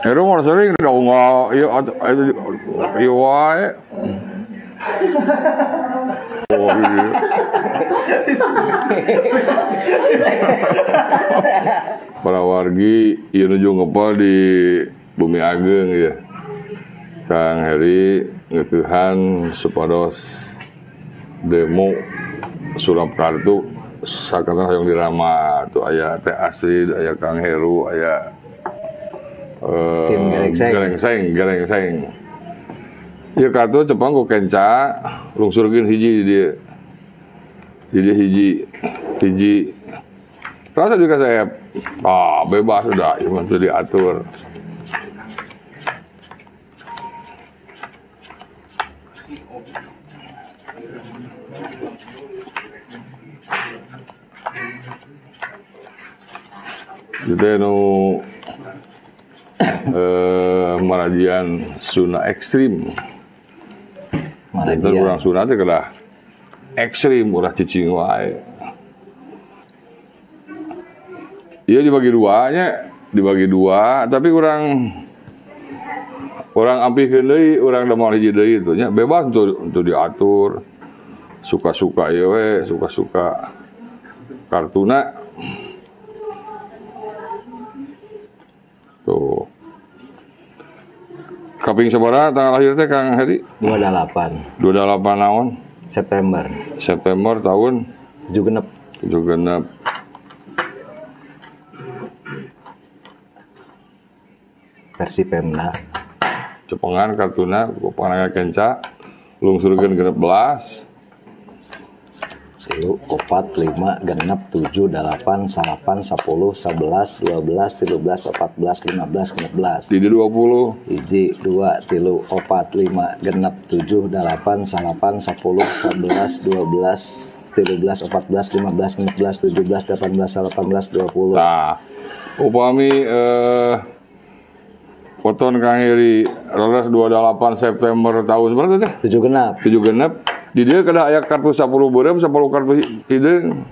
Heru mah sering dongol ieu ieu wae. Oh iya. Para wargi ieu nuju ngepel di Bumi Ageng ya. Kang Heri ngeukehan supados demo sulap kartu sakatana hoyong dirama tuh aya Teh Astrid, aya Kang Heru, aya tim gerengseng. Ieu kartu cepang ku kenca lungsurkeun hiji di dieu. Jadi hiji. Terus juga saya bebas udah, ieu mah teu diatur. Jadi nu marajian Sunda ekstrim. Marajian urang Sunda teh kedah ekstrim ulah cicing wae. Ieu dibagi dua nya, dibagi dua, tapi urang ampihkeun deui, urang damel hiji deui itu nya bebas untuk diatur. Suka-suka ieu we, suka-suka kartuna. Tuh. Kaping sabaraha tanggal lahir teh Kang Heri? 28. 28 naon? September. September tahun 76. 76. Versi Pemda. Cepengan kartuna pangangan kenca lungsurkeun 16. 1, 4, 5, 6, 7, 8, 9, 10, 11, 12, 13, 14, 15, 16. Jadi 20. 1, 2, 3, 4, 5, 6, 7, 8, 9, 10, 11, 12, 13, 14, 15, 16, 17, 18, 19, 20. Nah, upami weton Kang Heri leres 28 September tahun berapa teh? 76. 76. Di dia kena aya kartu 10 beureum, 10 kartu hideung.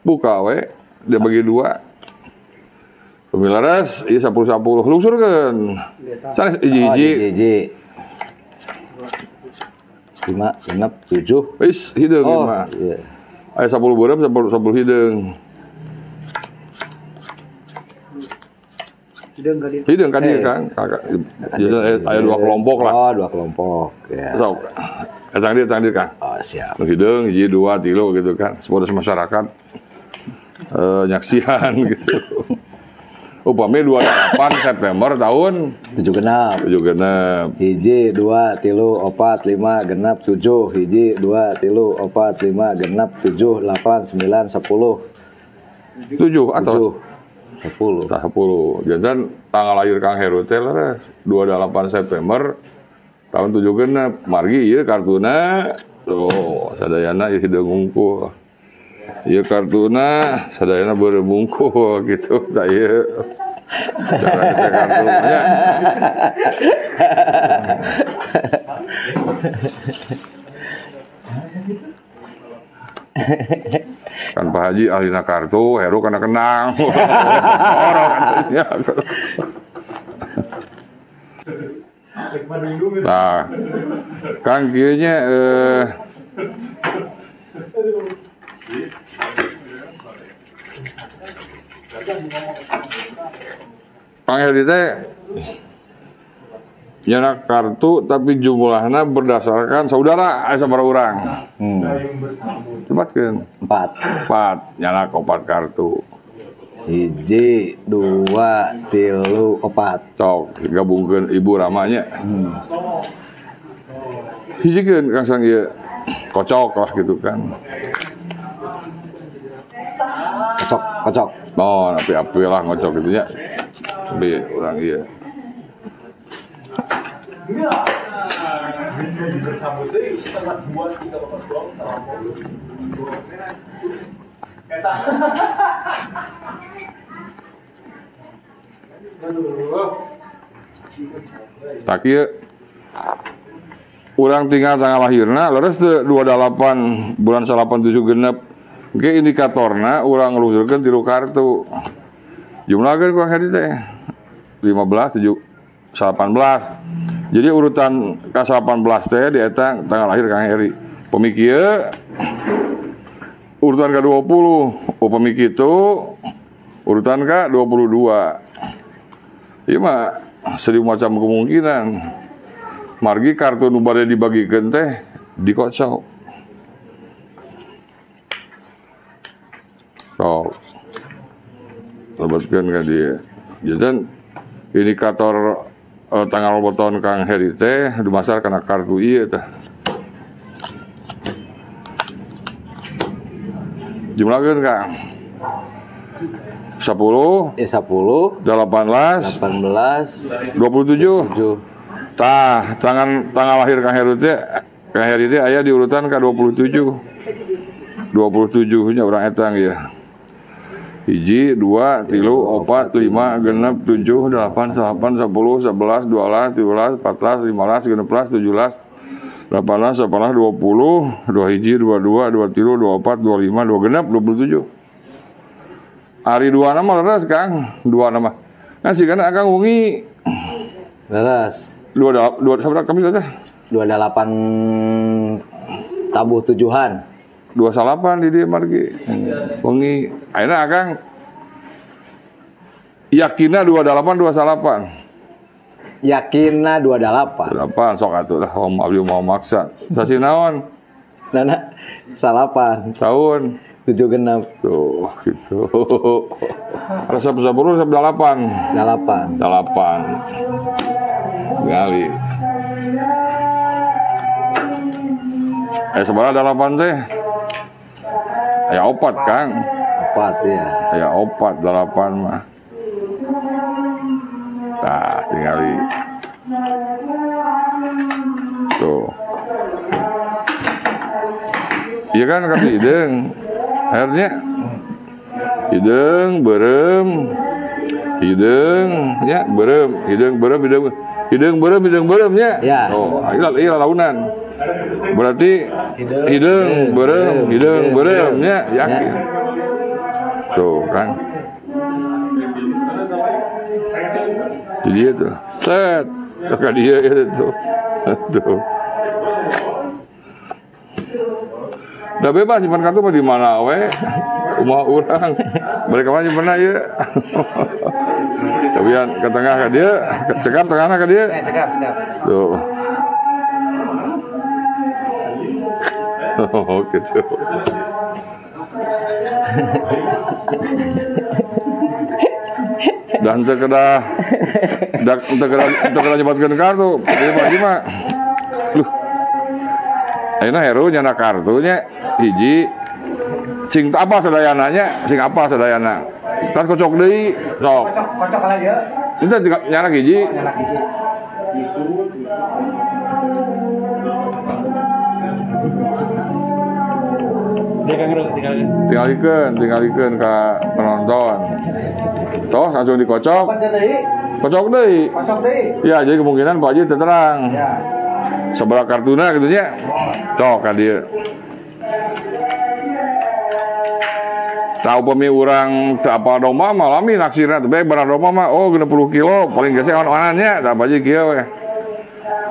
Buka we, dia bagi dua. Pemilaras ieu 10 10 lungsurkeun. Sanes hiji-hiji. Hiji. 5 6 7. Wis hideung ieu mah. Iya. Aya 10 beureum, 10 10 hideung. Hideung ka dieu. Hideung ka dieu Kang. Jadi aya dua kelompok lah. Oh, dua kelompok ya. Sok. Cang dia Kang. Oh, siap. Hideung hiji 2 3 gitu kan. Sepodos masyarakat nyaksihan gitu. Upami 28 September tahun 76. 76. 1 2 3 4 5 6 7 1 2 3 4 5 6 7 8 9 10. 7 atau 10. 10. Jantan tanggal lahir Kang Heru teh leres 28 September tahun 76. Margi ieu kartuna tuh sadayana ieu hideung hungkul. Ieu kartuna sadayana beureum hungkul gitu tah ieu. Cara kita kartunya. Kan Pak Haji ahlina kartu, Heru kana kenang. Orok katanya. Nah, Kang kieu nya Kang Heri teh nyenak kartu tapi jumlahnya berdasarkan saudara aya sabaraha urang. Cepatkeun. 4. 4 nyenak 4 kartu. 1 2 3 4. Sok gabungkeun ibu ramanya. Hijikeun Kang Sang ieu. Kocok lah gitu kan. Kocok, kocok. Oh, api-api lah ngocok gitu nya. Tapi urang ieu. Tak ieu urang tinggal tanggal lahirna leres teu 28 bulan 8 7 genep. Oke indikatorna urang ngelungsurkeun 3 kartu. Jumlahkeun ku Kang Heri teh. 15, 7, 18. Jadi urutan ke 18 teh di eta tanggal lahir Kang Heri. Upami kieu urutan ke 20, upami kitu urutan ke 22. Ieu mah seribu macam kemungkinan. Margi kartu nu bade dibagikeun teh dikocok. Sok. Lebetkeun ka dieu. Jadi indikator tanggal weton Kang Heri teh dumasar kana kartu ieu teh. Jumlahkeun Kang. 10, 10, 18, 18, 27. Tah, tanggal lahir Kang Heri teh, Kang Heri teh aya di urutan ka 27. 27 nya urang etang ya. 1, 2, 3, 4, 5, 6, 7, 8, 9, 10, 11, 12, 13, 14, 15, 16, 17, 18, 19, 20, 21, 22, 23, 24, 25, 26, 27. Hari 2 nama leres Kang, 2 nama. Nah sih karena akang wengi leres. 2 sabaraha kami teh? 28 tabuh tujuhan. 28 di dieu margi. Wengi ayeuna akang yakinna 28 28. Yakinna 28. 28 sok atuh lah om abdi mau maksa. Sasi naon? Nana salapan. Tahun 76. Tuh gitu. Resep 10 resep 8. 8. 8. Kali. Sabaraha 8 teh? Aya 4 Kang. 4 ya. Aya 4 8 mah. Tah tingali. Tuh. Iya kan kami hideung. Akhirnya hideung beureum. Hideung nya beureum, hideung beureum, hideung. Hideung beureum, hideung beureum nya. Ya. Oh, iya launan. Berarti hideung beureum, hideung beureum nya yakin. Tuh kan. Jadi itu. Set. Ka dia itu. Tuh. Udah bebas nyimpan kartu mah di mana we? Rumah urang. Mereka mah nyimpenna ieu. Tapi yang ke tengah ka dieu, cekap tengahna ka dieu. Cekap, cekap. Tuh. Oh, gitu. Dan teu kedah teu kedah nyebatkeun kartu. Ieu mah mah. Luh. Ayeuna Heru nyana kartunya hiji sing apa sadayana nya, sing apa sadayana. Tan kocok deui, sok. Kocok lagi ya. Itu nyana hiji. Nyana hiji. Dia Kang Ru tinggalikeun ka penonton. Toh langsung dikocok. Kocok deui. Kocok deui. Ya, jadi kemungkinan Pak Haji terang. Ya. Seberapa kartuna gitu nya. Tok ka dieu. Tahu pemi urang teu apal domba mah lami naksirna teh berat domba mah oh 60 kilo paling gesek on-onannya tah Pak Haji kieu we.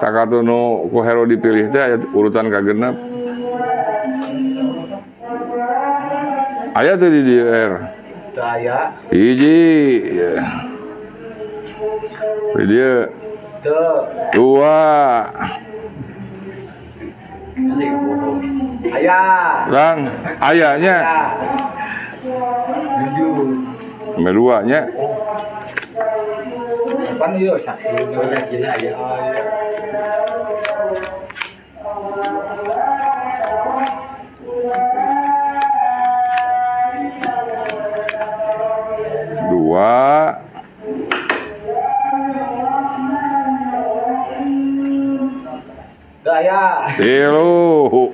Ka kartu nu ku Heru dipilih teh aya urutan ka genep. Aya teh di dieu R. Teu aya. Hiji. Di dieu. Teu. Dua. Aya. Lang, ayanya. Tujuh. Sampai dua nya. Pan ieu saksi aya. Dua. Aya. Tilu.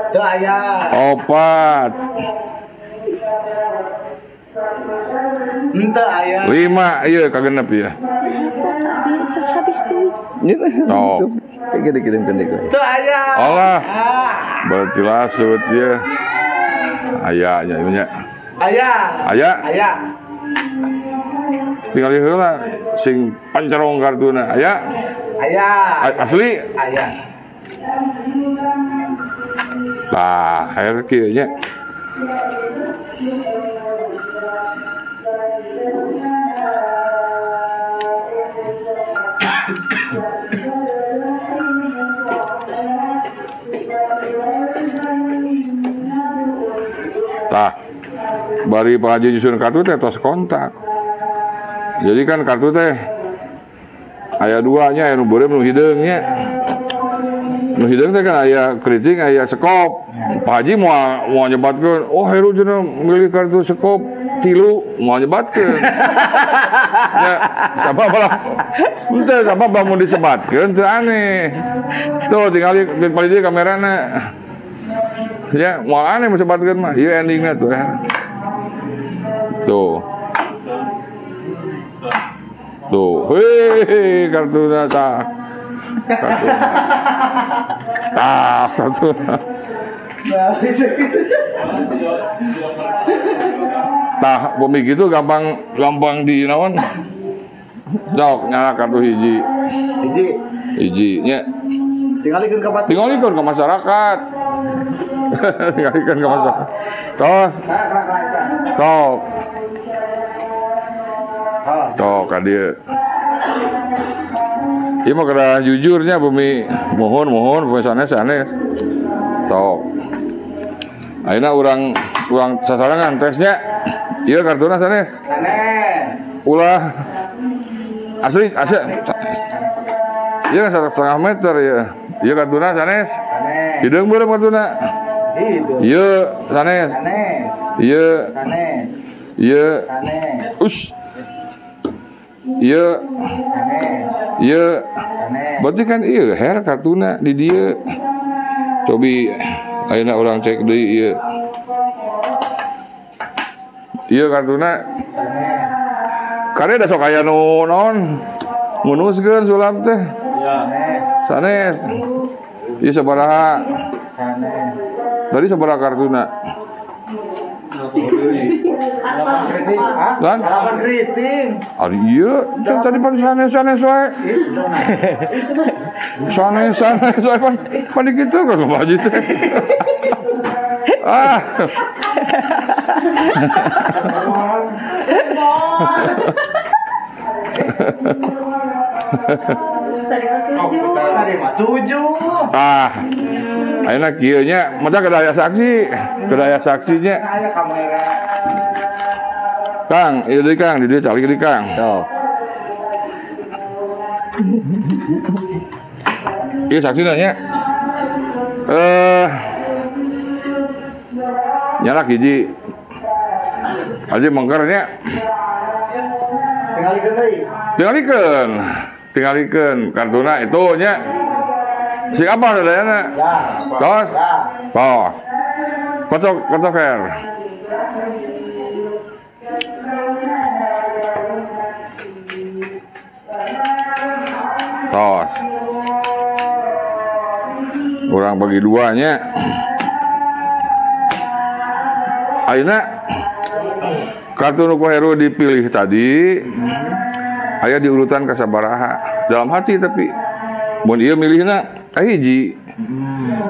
Teu aya. 4. Henteu aya. 5 ieu kagenep ieu. Terus habis duit. Sok. Gede-gede pendek. Teu aya. Alah. Berarti lasut ieu. Aya nya ieu nya. Aya. Aya. Aya. Tinggal heula sing pancerong kartuna. Aya? Aya. Asli? Aya. Tah, her kieu nya. Tah, bari Pak Haji nyusun kartu teh tos kontak. Jadi kan kartu teh aya dua nya, aya nu beureum nu hideung nya. Nu hideung teh kan aya keriting, aya sekop. Pak Haji moal nyebatkeun, oh Heru cenah milih kartu sekop 3, moal nyebatkeun. Ya, sabab lah. Henteu sabab lamun disebatkeun teu aneh. Tuh tinggal di paling dieu kamerana. Ya, moal aneh disebatkeun mah. Ieu endingna tuh. Tuh. Tuh, hei kartuna tah. Kartuna. Tah, kartuna. Tah, bumi gitu gampang di naon. Sok nyala kartu hiji. Hiji. Hiji nya. Tingalikeun ka batur. Tingalikeun ka masyarakat. Tingalikeun ka masyarakat. Tos. Sok. Sok ka dieu. Ieu mah kada jujurnya bumi mohon bumi sanes-sanes. Sok. Ayeuna urang sasarengan tesnya. Ieu kartuna sanes. Sanes. Ulah asli asli. Ieu kan 1,5 meter ya. Ieu kartuna sanes. Sanes. Hideung beureum kartuna. Hideung. Ieu sanes. Sanes. Ieu sanes. Ieu sanes. Us. Ieu sanes. Ieu sanes. Berarti kan ieu her kartuna di dieu. Cobi ayeuna urang cek deui ieu. Ieu kartuna. Kare da sok aya nu naon? Ngunuskeun sulap teh. Sanes. Ieu sabaraha? Sanes. Tadi sabaraha kartuna? 8 keriting. Ari ieu tadi pan sanes-sanes wae. Sanes-sanes wae pan kitu kan Pak Haji teh. Ah. Tadi mah 7. Ah. Ayeuna kieu nya, mata kedaya saksi, kedaya saksinya. Aya kamera. Kang, ieu deui Kang, di dieu calik deui Kang. Sok. Ieu saksina nya. Nyalak hiji. Aja mengker nya. Tingalikeun deui. Tingalikeun. Tingalikeun kartuna itu nya. Si apa sadayana? Ya. Tos. Tos. Kocok her. Tos. Urang bagi dua nya. Ayeuna kartu nu ku Heru dipilih tadi aya di urutan kasabaraha dalam hati tapi mun ieu milihna kahiji.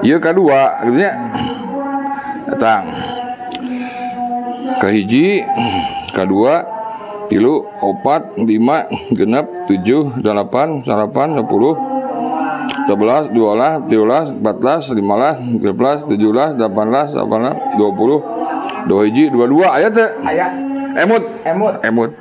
Ieu kadua gitu nya. Datang. Kahiji, kadua, 3, 4, 5, 6, 7, 8, 9, 10, 11, 12, 13, 14, 15, 16, 17, 18, 19, 20, 21, 22 aya teu? Aya. Emut. Emut. Emut.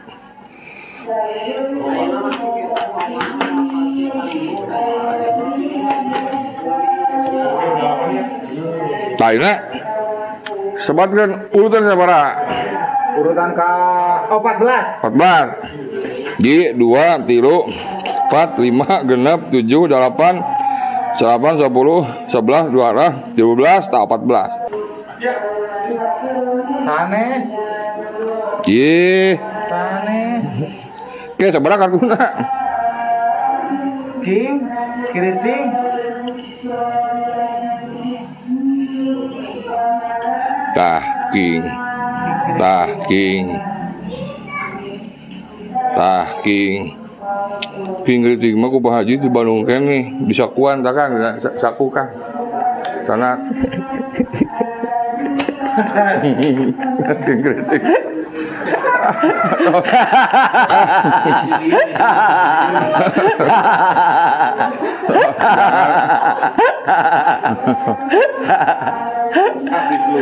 Tah sebatkeun urutan sabaraha? Urutan ka 14. 14. Di 2, 3, 4, 5, 6, 7, 8, 9, 10, 11, 12, 13, 14. Sanes. Ih. Sanes. Oke, sabaraha kartuna? King, keriting. Tah, king. Tah, king. Tah King. King Kriting mah ku Pak Haji di Bandung keneh disakuan tah Kang, saku Kang. Sana King Kriting. Habis lu.